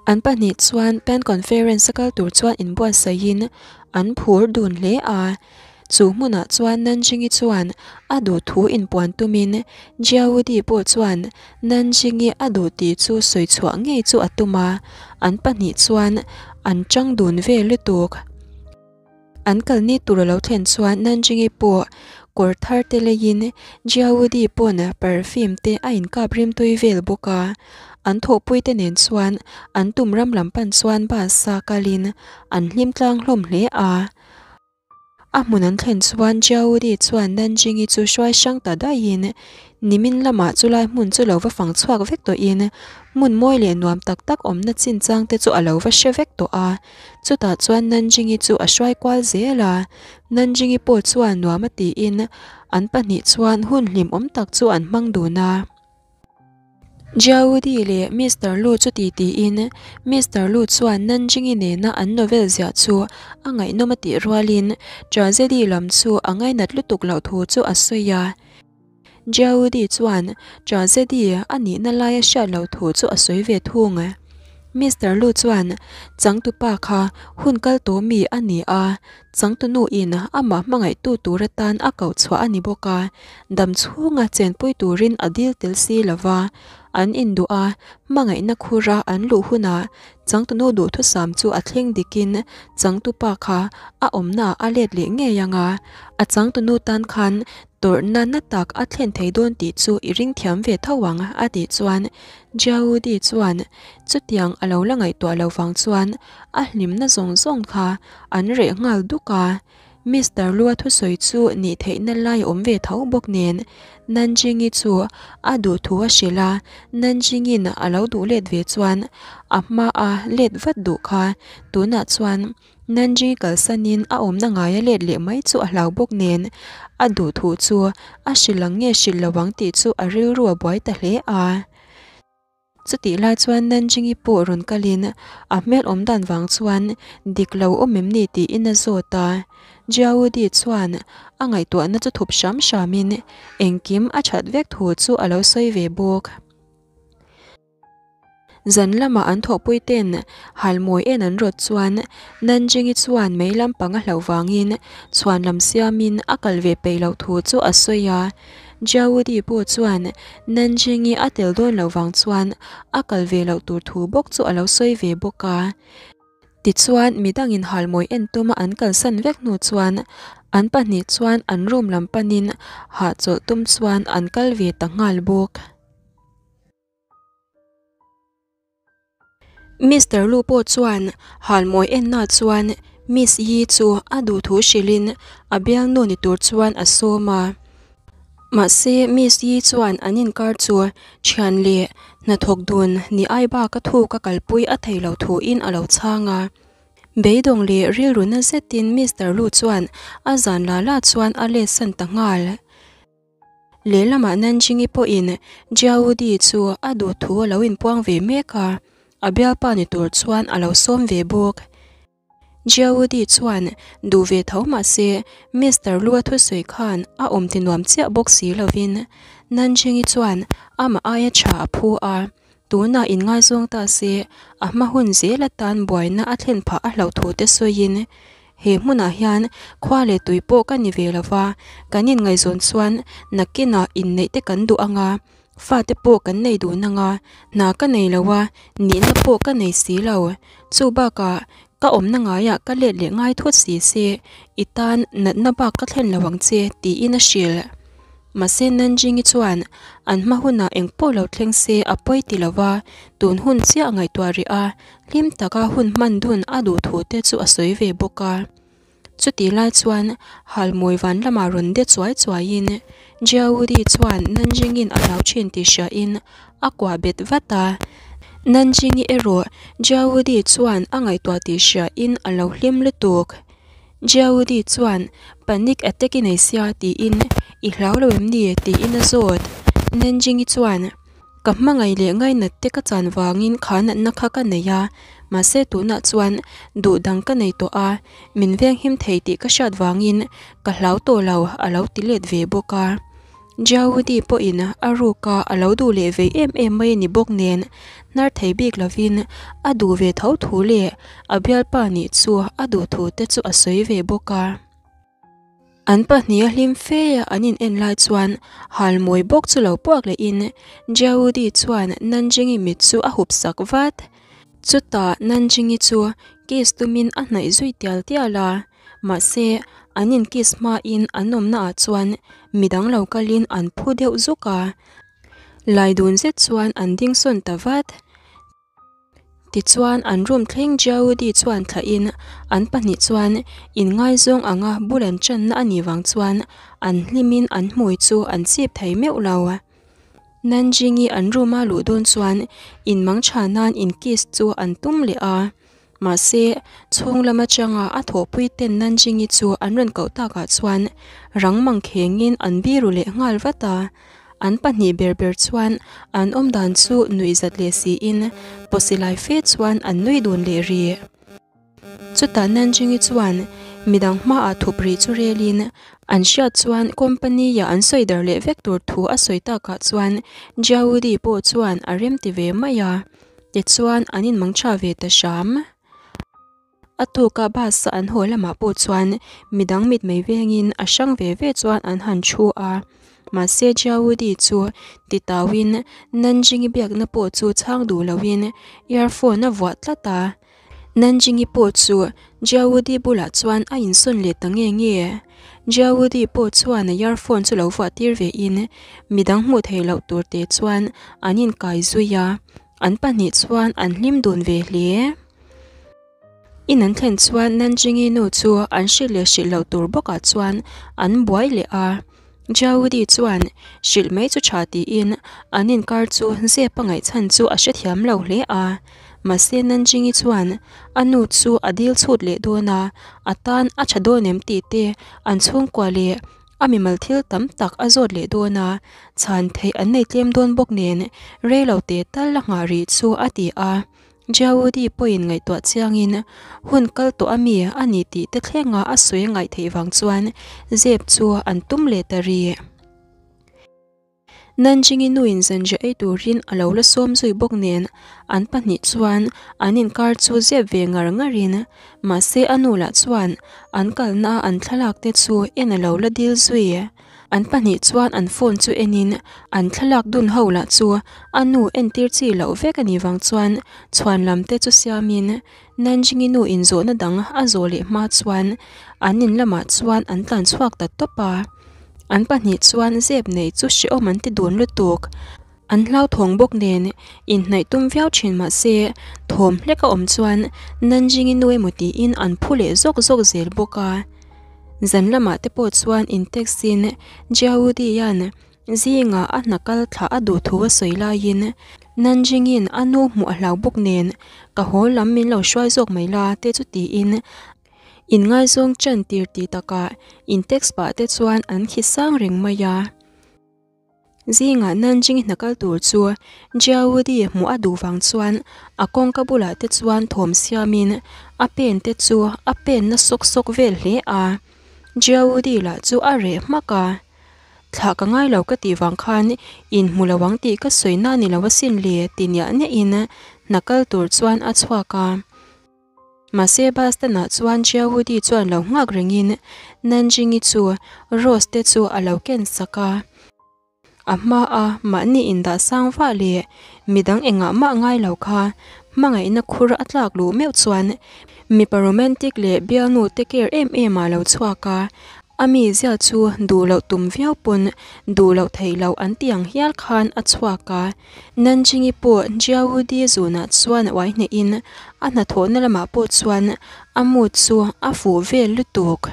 Speaker 1: An pahnih chuan Pen Conference a kal tur chuan inbuatsaihin an phur dun hle a. Chu hmunah chuan Nanjingi chuan a duh thu inpuan tumin Jiaudi pawh chuan Nanjingi a duh tih chu sawi chhuah ngei chu a tum a, an pahnih chuan an chang dun ve lutuk. An kalni tur a lo thlen chuan Nanjingi pawh Kawr thar te leiin Jiaudi pawn perfume te a inkap rimtui vel bawk a. An thawhpui te nen chuan an tum ram lam pan chuan bus a kalin an hlim tlang hlawm hle a. A hmun an thlen chuan Jiaudi chuan Nanjingi chu hruai hrang ta daihin nimin lamah chulai hmun chu lo va fang chhuak vek tawhin hmun mawi leh nuam tak tak awmna chinchang te chu a lo va hre vek tawh a. Chutah chuan Nanjingi chu a hruai kual zel a, Nanjingi pawh chuan nuam a tiin an pahnih chuan hun hlimawm tak chu an hmang dun a. Jiaudi leh Mister Lu chu ti tiin Mister Lu chuan Nanjingi nena an novel ziah chu a ngaihnawm a tih rualin tragedy lam chu a ngainat lutuk loh thu chu a sawi a. Jiaudi chuan tragedy a nihna laia hriat loh thu chu a sawi ve thung. Mister Lu chuan changtupa kha hun kal tawh mi a ni a, changtunu in amah hmangaihtu tur atan a koh chhuah a ni bawk a, dam chhunga chenpui turin a dil tel si lo va, an induh a, hmangaihna khura an luh hunah changtunu duhthusam chu a thleng dikin changtupa kha a awmnaah a let leh ngei ang a, a changtunu tan khan Tawrhna na tak a thlen thei dawn tih chu i ring thiam ve tho ang, a tih chuan Jiaudi chuan chutiang a lo la ngaihtuah lo vang chuan a hlimna zawng zawng kha an reh nghal duk a. Mister Lua thusawi chu nih theihna lai a awm ve tho bawk nen Nanjingi chu a duh thu a hrilh a, Nanjingin a lo duh let ve chuan a hma a let vat duh kha tunah chuan Nanji kalsanin a awmna ngaia let leh mai chu a hlau bawk nen a duh thu chu a hrilh ang nge hrilh lo ang tih chu a rilru a buai ta hle a. Chutih lai chuan Nanjingi pawh rawn kalin a hmel awm dan vang chuan dik lo awm em ni tiin a zawt a. Jiaudi chuan a ngaihtuahna chu thup hram hramin engkim a that vek thu chu a lo sawi ve bawk. Zan lamah an thawhpui ten halmawi en an rawt chuan Nanjingi chuan mei lampang a hlauh vangin chhuan lam siamin a kal ve peih loh thu chu a sawi a. Jiaudi pawh chuan Nanjingi a tel dawn loh vang chuan a kal ve loh tur thu bawk chu a lo sawi ve bawk a. Tichuan midangin halmawi en tuma an kalsan vek hnu chuan an pahnih chuan an room lam panin hahchawlh tum chuan an kal ve ta nghal bawk. Mister Lu pawh chuan halmawi enna chuan Miss Yi chu a duhthu hrilhin a bialnu ni tur chuan a sawm a. Mahse Miss Yi chuan an inkar chu thian leh hnathawk dun ni ai baka thuk a kalpui a thei lo thuin a lo chhang a. Beidawng leh rilru na zetin Mister Lu chuan a zan la la chuan a let san ta nghal. Lehlamah Nanjingi pawhin Jiaudi chu a duh thu a lo inpuang ve mek a, a bialpa ni tur chuan a lo sawm ve bawk. Jiaudi chuan duh ve tho mah se Mister Lua thusawi khan a awm ti nuam chiah bawk si lovin Nanjingi chuan amah aia tha a phu a, tunah inngaizawng ta se a hma hun zel atan buaina a thlen phah a hlauh thu te sawiin He hmunah hian khua leh tui pawh ka ni ve lo va, kan inngaihzawn chuan nakinah inneih te kan duh ang a, fate pawh kan nei dun ang a, hna ka nei lo a, nihna pawh ka nei si lo. Chu bakah ka awmna ngaiah ka let leh ngai thut si se, i tan natna bak ka thlen lo ang che, tiin a hrilh. Mahse Nanjingi chuan an hma hunah eng pawh lo thleng se a pawi ti lo va, tun hun chiah ngaihtuah rih a, hlim taka hun hman dun a duh thu te chu a sawi ve bawk a. Chutih lai chuan halmawi van lamah rawn de chuai chuaiin Jiaudi chuan Nanjingin a hlau thin tih hriain a kuah bet vat a. Nanjingi erawh Jiaudi chuan a ngaihtuah tih hriain a lo hlim lutuk. Jiaudi chuan, Panic attack i nei sia tiin i hlau lo em ni? tiin a zawt. Nanjingi chuan, Ka hmangaih leh ngainat te ka chan vangin kha natna kha ka nei a, mahse tunah chuan duh dang ka nei tawh a, min venghim thei tih ka hriat vangin ka hlau tawh lo a lo ti let ve bawk a. Jiaudi pawhin a ruka a lo duh leh vei em em mai a ni bawk nen, hnar thei bik lovin a duh ve tho thu leh a bialpa nih chu a duh thu te chu a sawi ve bawk a. An pahnih a hlim fe a an in en lai chuan halmawi bawk chu lo puak lehin Jiaudi chuan Nanjingi mit chu a hup sak vat. Chutah Nanjingi chu kiss tumin a hnaih zui tial tial a. Mahse, an in kiss hma in an awmna ah chuan midang lo kal in an phu deuh zuk a. Lai dun zet chuan an ding sawn ta vat. Tichuan, an room thleng Jaudi chuan thlahin an pahnih chuan inngaizawng anga bul an channa a nih vang chuan an hlimin an hmui chu an chip thei meuh lo. Nanjing-i an room-a luh dawn chuan inmang tha nan in kiss chu an tum leh a. Mahse, chhung lam atanga a thawhpui ten Nanjing-i chu an rawn koh takah chuan rang mangkhengin an biru leh nghal vat a. An pahnih ber ber chuan an awm dan chu nuih zat leh siin pawsi lai fe chuan an nui dun leh rih. Chutah Nanjing-i chuan midang hmaah thup rih chu relin an hriat chuan company-ah an sawi dar leh vek tur thu a sawi takah chuan Jiaudi pawh chuan a rem ti ve mai a, tichuan an inmang tha ve ta hram. A tuka bus a an haw lamah pawh chuan midang mitmei vengin a hrang ve ve chuan an han thu a. Mahse Jiaudi chu titauin Nanjing-i biakna pawh chu chhang duh loin earphone a vuah tlat a. Nanjing-i pawh chu Jiaudi bulah chuan a insawn leh ta nge nge. Jiaudi pawh chuan a earphone chu lo vuah tir vein midang hmuh theih loh tur te chuan an inkai zui a. An pahnih chuan an hlim dun ve hle. In an thlen chuan Nanjing-i nu chu an hrilh leh hrilh loh tur bawkah chuan an buai leh a. Jiaudi chuan hrilh mai chu tha tiin an inkar chu zep a ngaihchhan chu a hrethiam lo hle a. Mahse Nanjing-i chuan a nu chu a dil chhut leh dawn a, a tan a tha dawn em tih te an chhungkua leh A mimal thil tam tak a zawt leh dawn a, chhan theih an nei tlem dawn bawk nen rei lo te tal a nghah rih chu a ti a. Jiaudi pawhin ngaihtuah chiangin hun kal tawh a mi a ni tih te thlenga a sawi a ngaih theih vang chuan zep chu an tum leh ta rih. Nanjing-i nuin zanriah ei turin a lo la sawm zui bawk nen an pahnih chuan an inkar chu zep ve ngar ngarin mahse a nu lah chuan an kalna a an thlalak te chu en a lo la dil zui. An pahnih chuan an phone chu enin an thlalak dun ho lah chu a nu entir chi loh vek a nih vang chuan chhuan lam te chu siamin Nanjing-i nu inzawhna dang a zawh leh hma chuan an in lamah chuan an tlan chhuak ta tawp a. An pahnih chuan zep nei chu hrehawm an ti dun lutuk. An hlauthawng bawk nen inhnaih tum viau thin mah se thawm hlek a awm chuan Nanjing-i nu emaw tiin an phu leh zawk zawk zel bawk a. Zan lamah te pawh chuan in text in Jiaudi-a'n Zingah a hna kal thlah a duh thu a sawi laiin Nanjing-in a nu hmuh a hlau bawk nen ka haw lam min lo hruai zawk mai la te chu tiin inngaizawng ṭan tir tih takah in text pah te chuan an khi sang reng mai a. Zingah Nanjing-i hna kal tur chu Jiaodi hmuh a duh vang chuan a kawngka bulah te chuan thawm siamin a pen te chu a pen na sawk sawk vel hle a. Jiaodi lah chu a reh hmak a. Thlah ka ngai lo ka tih vang khan in hmu lo ang tih ka sawi na ni lo asin le ti niah niah in hna kal tur chuan a chhuak a. Mahse bus stand ah chuan Jiaudi chuan lo nghak reng in Nanjing-i chu rose te chu a lo ken sak a. A hma a mahni in dah sang vah leh midang engah mah ngai lo kha hmangaihna khur a tlak luh meuh chuan mipa romantic leh bialnu te care em em ah lo chhuak a, a mizia chu duh loh tum viau pawn duh loh theih loh an ti ang hial khan a chhuak a. Nanjing-i pawh Jiaudi zunah chuan uai hnehin a hnathawhna lamah pawh chuan a mood chu a fuh vel lutuk.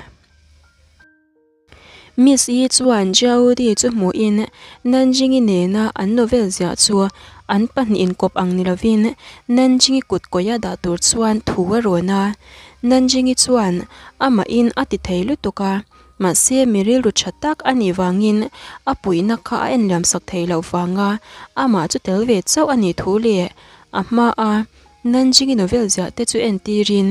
Speaker 1: Miss Yi chuan Jiaodi chu hmuhin Nanjing-i nena an novel ziah chu an pahnih inkawp ang ni lovin Nanjing-i kut kawia dah tur chuan thu a rawn a. Nanjing-i chuan amahin a ti thei lutuk a, mahse mi rilru tha tak a nih vangin a puihna kha a enliam sak thei loh vanga amah chu tel ve chauh a nih thu leh a hmaa Nanjing-i novel ziah te chu entirin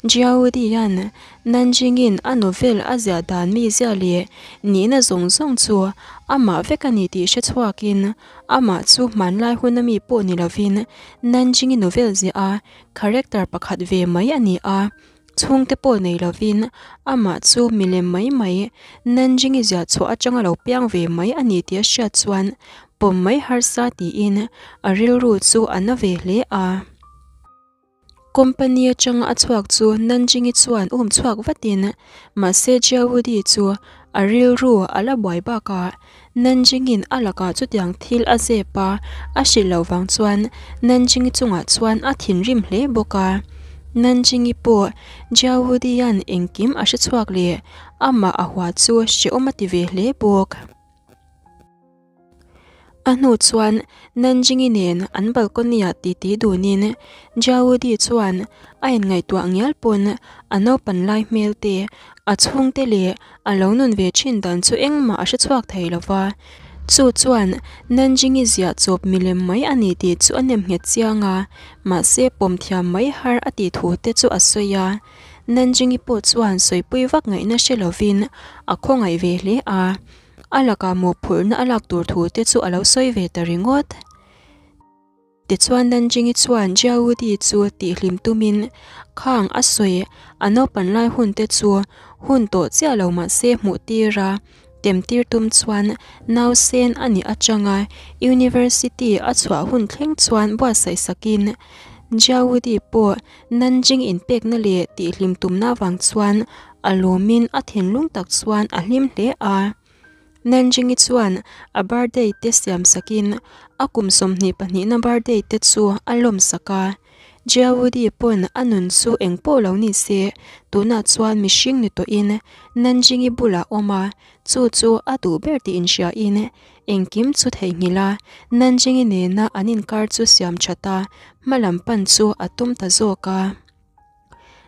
Speaker 1: Jiaodi-a'n Nanjing-in a novel a ziah dan mi ziah leh nihna zawng zawng chu amah vek a ni tih hre chhuakin amah chu hmanlai huna mi pawh ni lovin Nanjing-i novel ziah a character pakhat ve mai a ni a, chhungte pawh nei lovin amah chu milem mai mai Nanjing-i ziah chhuah atanga lo piang ve mai a ni tih a hriat chuan Pawm mai harsa tiin a rilru chu a na ve hle a. Company atanga a chhuak chu Nanjing-i chuan um chhuak vatin mahse Jiaodi chu a rilru a la buai bakah Nanjing-in a lakah chutiang thil a zep a, a hrilh loh vang chuan Nanjing-i chungah chuan a thinrim hle bawk a. Nanjing-i pawh Jiaodi-a'n engkim a hre chhuak leh amah a hua chu hrehawm a ti ve hle bawk. A hnu chuan Nanjing-i nen an balcony-ah titi dunin Jiaodi chuan a inngaihtuah ngial pawn a naupan lai hmel te, a chhungte leh a lo nun ve thin dan chu engmah a hre chhuak thei lo va. Chu chuan Nanjing-i ziah chawp milem mai a ni tih chu a nem nghet chiang a, mahse pawm thiam mai har a tih thu te chu a sawi a. Nanjing-i pawh chuan sawipui vak ngaihna hre lovin a khawngaih ve hle a. A lakah mawhphurhna a lak tur thu te chu a lo sawi ve ta ringawt. Tichuan Nanjing-i chuan Jiaodi chu tihhlim tumin khang a sawi a naupan lai hun te chu hun tawh chiah lo mah se hmuh tir a, tem tir tum chuan nausen a nih atanga University a chhuah hun thleng chuan buatsaih sakin Jiaodi pawh Nanjing inpekna leh tihhlim tumna vang chuan a lawmin a thinlung tak chuan a hlim hle a. Nanjing-i chuan a birthday te siam sakin a kum 22na birthday te chu a lawm sak a. Jiaodi pawn a nun chu eng pawh lo ni se, tunah chuan mihring ni tawhin Nanjing-i bulah awm a, chu chu a duh ber tih inhriain engkim chu theihnghilh a, Nanjing-i nena an inkar chu siam that a, hmalam pan chu a tum ta zawk a.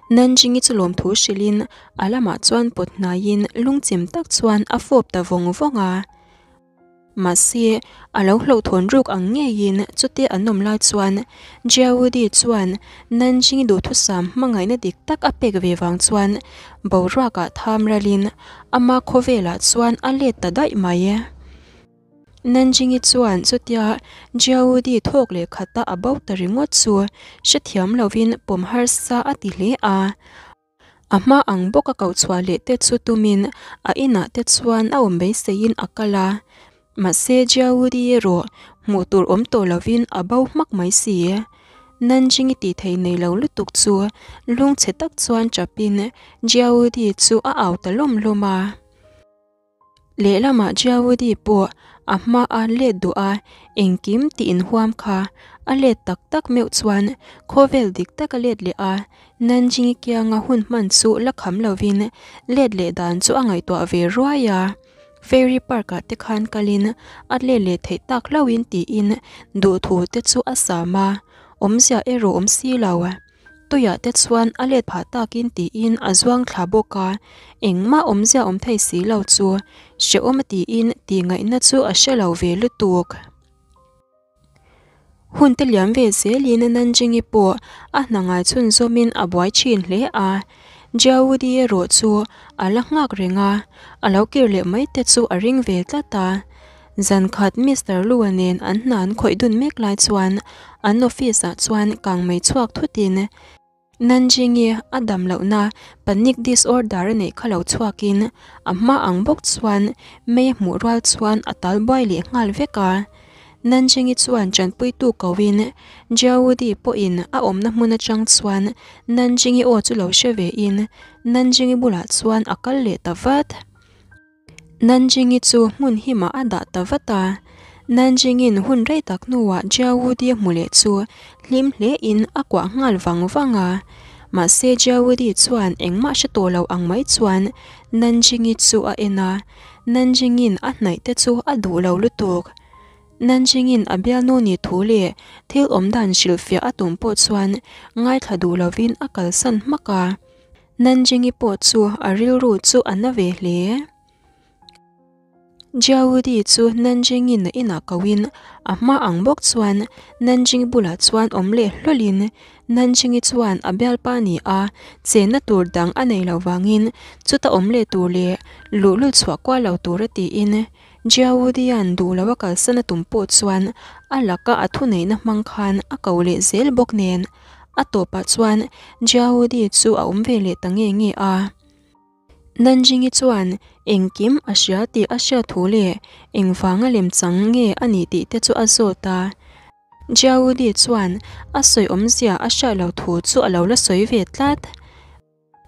Speaker 1: Nanjing-i chu lawmthu hrilhin a lamah chuan pawt hnaiin lungchim tak chuan a fawp ta vawng vawng a. Mahse, a lo hlauhthawn ruk ang ngeiin chutia an awm lai chuan Jiaodi chuan Nanjing-i duhthusam hmangaihna dik tak a pek ve vang chuan boruakah tham ralin ama khawvelah chuan a let ta daih mai. Nanjing-i chuan chutia Jiaodi thawk leh khata a bo ta ringawt chu hrethiam lovin pawm harsa a ti hle a. A hma ang bawk a koh chhuah leh te chu tumin a inah te chuan a awm beiseiin a kal a. Mahse Jiaodi erawh hmuh tur awm tawh lovin a bo hmak mai si. Nanjing-i tih thei nei lo lutuk chu lungchhe tak chuan chapin Jiaodi chu a au ta lawm lawm a. Lehlamah Jiaodi pawh a hma a let duh a, engkim tih inhuam kha a let tak tak meuh chuan khawvel dik tak a let leh a, Nanjing-i kianga hun hman chu la kham lovin let leh dan chu a ngaihtuah ve ruai a. Fairy Park-ah te khan kalin a let leh theih tak hlauhin tiin duhthu te chu a sam a, awmzia erawh awm si lo. Tuiah te chuan a let phah takin tiin a zuang thla bawk a, engmah awmzia awm thei si lo chu hrehawm a tiin tih ngaihna chu a hre lo ve lutuk. Hun te liam ve zelin Nanjing-i pawh a hna ngai chhunzawmin a buai thin hle a, Jiaudi erawh chu a la nghak reng a, a lo kir leh mai te chu a ring ve tlat a. Zan khat Mister Lu-a nen an hna an khawih dun mek lai chuan an office ah chuan kang mei chhuak thutin Nanjing-i a dam lohna panic disorder a neih kha lo chhuakin a hma ang bawk chuan mei a hmuh rual chuan a tal buai leh nghal vek a. Nanjing-i chuan tanpuitu koin Jiaodi pawhin a awmna hmun atang chuan Nanjing-i aw chu lo hre vein Nanjing-i bulah chuan a kal leh ta vat. Nanjing-i chu hmun himah a dah ta vat a. Nanjing-in hun rei tak hnuah Jiaodi a hmu leh chu hlim hlein a kuah nghal vang vang a. Mahse Jiaodi chuan engmah hre tawh lo ang mai chuan Nanjing-i chu a en a. Nanjing-in a hnaih te chu a duh lo lutuk. Nanjing-in a bialnu ni thu leh thil awm dan hrilhfiah a tum pawh chuan ngaithla duh lovin a kalsan hmak a. Nanjing-i pawh chu a rilru chu a na ve hle. Jiaodi chu Nanjing-in a inah koin a hma ang bawk chuan Nanjing bulah chuan awm leh hlawlhin Nanjing-i chuan a bialpa ni a chenna tur dang a nei lo vangin chuta awm leh tur leh luhlul chhuah kual lo tur a tiin Jiaodi-a'n duh lo a kalsan a tum pawh chuan a laka a thuneihna hmang khan a ko leh zel bawk nen A tawpah chuan Jiaodi chu a awm ve leh ta nge nge a. Nanjing-i chuan engkim a hria tih a hriat thu leh engvanga lemchang nge a nih tih te chu a zawt a. Jiaudi chuan a sawi awmzia a hriat loh thu chu a lo la sawi ve tlat.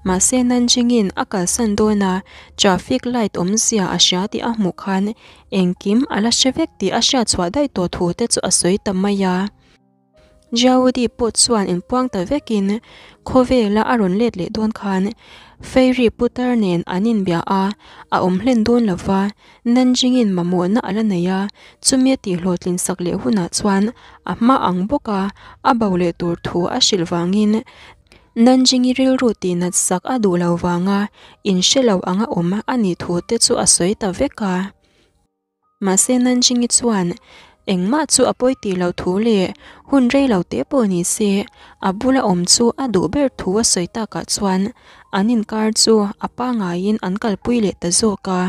Speaker 1: Mahse Nanjing-in a kalsan dawn a, traffic light awmzia a hria tih a hmuh khan engkim a la hre vek tih a hriat chhuah daih tawh thu te chu a sawi ta mai a. Jiaudi pawh chuan inpuang ta vekin khawvela a rawn let leh dawn khan Fairy putar nen an inbia a, a awm hlen dawn lo va, Nanjing-in mamawhna a la nei a, chumi a tihhlawhtlin sak leh hunah chuan a hma ang bawka a bo leh tur thu a hrilh vangin Nanjing-i rilru tihnat sak a duh lo vanga inhre lo anga awm a nih thu te chu a sawi ta vek a. Mahse Nanjing-i chuan engmah chu a pawi tih loh thu leh hun rei lo te pawh ni se a bula awm chu a duh ber thu a sawi takah chuan an inkar chu a pangaiin an kalpui leh ta zawk a.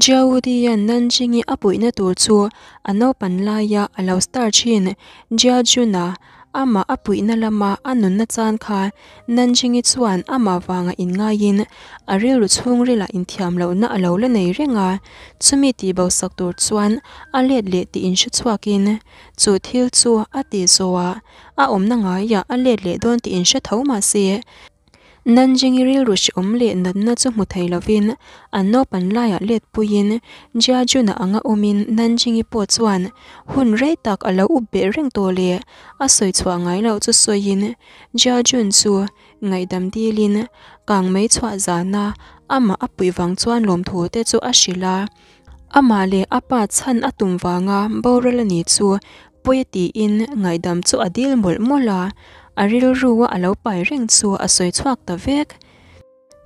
Speaker 1: Jiaudi-a'n Nanjing-i a puihna tur chu a naupan laia a lo star thin Jia Jun-a amah a puihna lama a nunna chan kha Nanjing-i chuan amah vanga inngaiin a rilru chhungrilah inthiam lohna a lo la nei reng a, chumi tihbo sak tur chuan a let leh tih inhre chhuakin chu thil chu a tih zawhah a awmna ngaiah a let leh dawn tih inhre tho mah se. Nanjing-i rilru hrehawm leh natna chu hmu thei lovin an naupan laiah let puiin Jia Jun-a anga awmin Nanjing-i pawh chuan hun rei tak a lo up beh reng tawh leh a sawi chhuah ngai loh chu sawiin Jia Jun chu ngaihdam dilin kang mei chhuah zana amah a puih vang chuan lawmthu te chu a hrilh a. Amah leh a pa chhan a tum vanga boral a ni chu pawi a tiin ngaihdam chu a dil mawlh mawlh a, a rilrua a lo pai reng chu a sawi chhuak ta vek.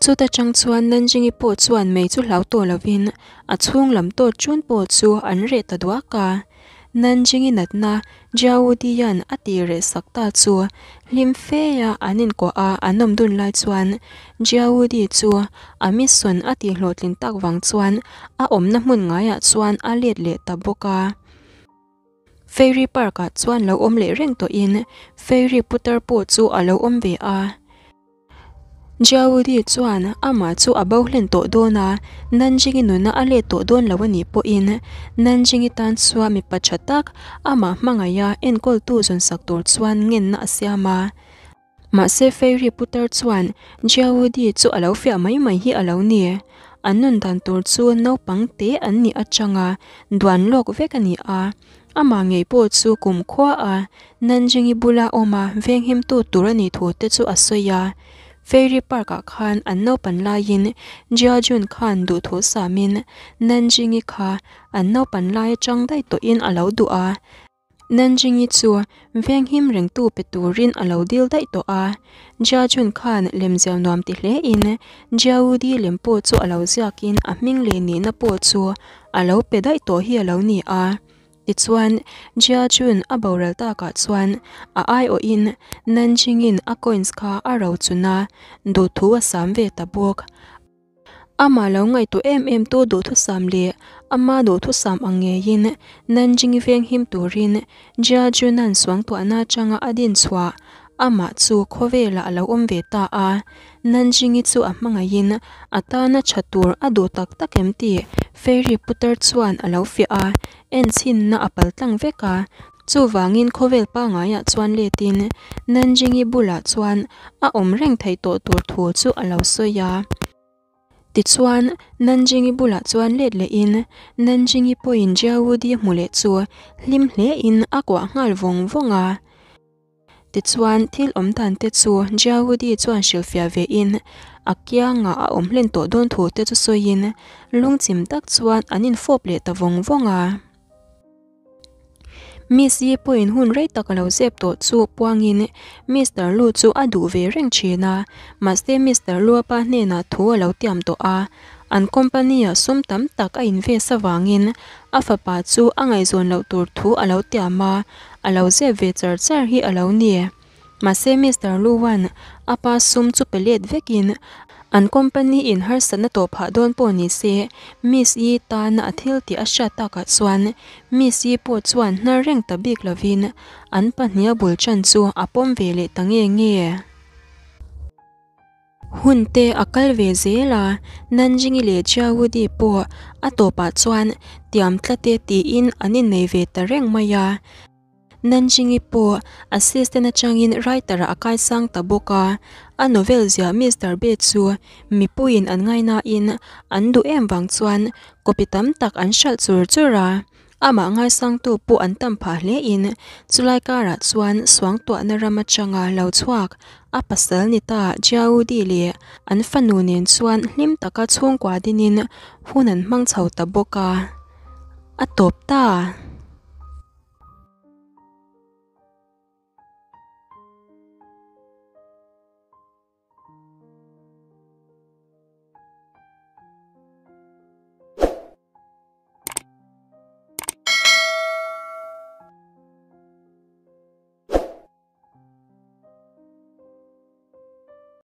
Speaker 1: Chuta chang chuan Nanjing-i pawh chuan mei chu hlau tawh lovin a chhung lam tawt chun pawh chu an reh ta duak a. Nanjing-i natna Jiaodian a tih reh sak ta chu hlim feia an inkuah a an awm dun lai chuan Jiaodi chu a mission a tih hlawhtlin tak vang chuan a awmna hmun ngaiah chuan a let leh ta bawk a. Fairy Park ah chuan lo awm leh reng tawhin Fairy putar pawh chu a lo awm ve a. Jiaodi chuan amah chu a bo hlen tawh dawn a, Nanjing-i nuna a let tawh dawn lo a nih pawhin Nanjing-i tan chuan mipa tha tak amah hmangaiha enkawltu zawnsak tur chuan ngenna a siam a. Mahse Fairy putar chuan Jiaodi chu a lo fiah mai mai hi a lo ni. An nun dan tur chu naupang te an nih atanga duan lawk vek a ni a. Amah ngei pawh chu kumkhua a Nanjing-i bula awm a venghimtu tur a nih thu te chu a sawi a. Fairy Park ah khan an naupan laiin Jia Jun khan duhthu samin Nanjing-i kha an naupan lai atang daih tawhin a lo duh a. Nanjing-i chu venghim rengtu pe turin a lo dil daih tawh a. Jia Jun khan lemziau nuam ti hlein Jia Wudi lem pawh chu a lo ziakin a hming leh nihna pawh chu a lo pe daih tawh hi a lo ni a. Tichuan, Jia Jun a boral takah chuan a aiawhin Nanjing-in a coins kha a rochun a, duhthu a sam ve ta bawk. Amah lo ngaihtuah em em tu duhthusam leh ama duhthusam ang ngeiin Nanjing venghim turin Jia Jun-a'n suangtuahna atanga a din chhuah amah chu khawvelah a lo awm ve ta a. Nanjing-i chu a hmangaihin a tana tha tur a duh tak tak em tih Fairy putar chuan a lo fiah a, Enchinna a pal tlang vek a, chuvangin khawvel pangaiah chuan letin Nanjing-i bulah chuan a awm reng theih tawh tur thu chu a lo sawi a. Tichuan, Nanjing-i bulah chuan let lehin Nanjing-i pawhin Jiawudi hmu leh chu hlim hlein a kuah nghal vawng vawng a. Tichuan, thil awm dan te chu Jiaudi chuan hrilhfiah ve in a kiangah a awm hlen tawh dawn thu te chu sawiin lungchim tak chuan an infawp leh ta vawng vawng a. Miss Yi pawhin hun rei tak a lo zep tawh chu puangin Mister Lu chu a duh ve reng thin a, mahse Mister Lu a pa hnenah thu a lo tiam tawh a, an company ah sum tam tak a invest avangin a fapa chu a ngaihzawn loh tur thu a lo tiam a, A lo zep ve char char hi a lo ni. Mahse Mister Luan a pa sum chu pe let vekin an company in harsatna tawh phah dawn pawh ni se Miss Yi tana a thil tih a hriat takah chuan Miss Yi pawh chuan hnar reng ta bik lovin an pahniha bul chan chu a pawm ve leh ta nge nge. Hun te a kal ve zel a, Nanjingi leh Jiawudi pawh a tawpah chuan tiam tlat e tiin an innei ve ta reng mai a. Nanjingi pawh assistant atangin writer ah a kaisang ta bawk a, a novel ziah Mister Be chu mipuiin an ngainain an duh em vang chuan copy tam tak an hralh chur chur a. Amah ngaisangtu pawh an tam phah hle in chulai karah chuan suangtuahna ram atanga lo chhuak a pasal ni ta Jiaudi leh an fanu nen chuan hlim taka chhungkua dinin hun an hmang chho ta bawk a, a tawp ta.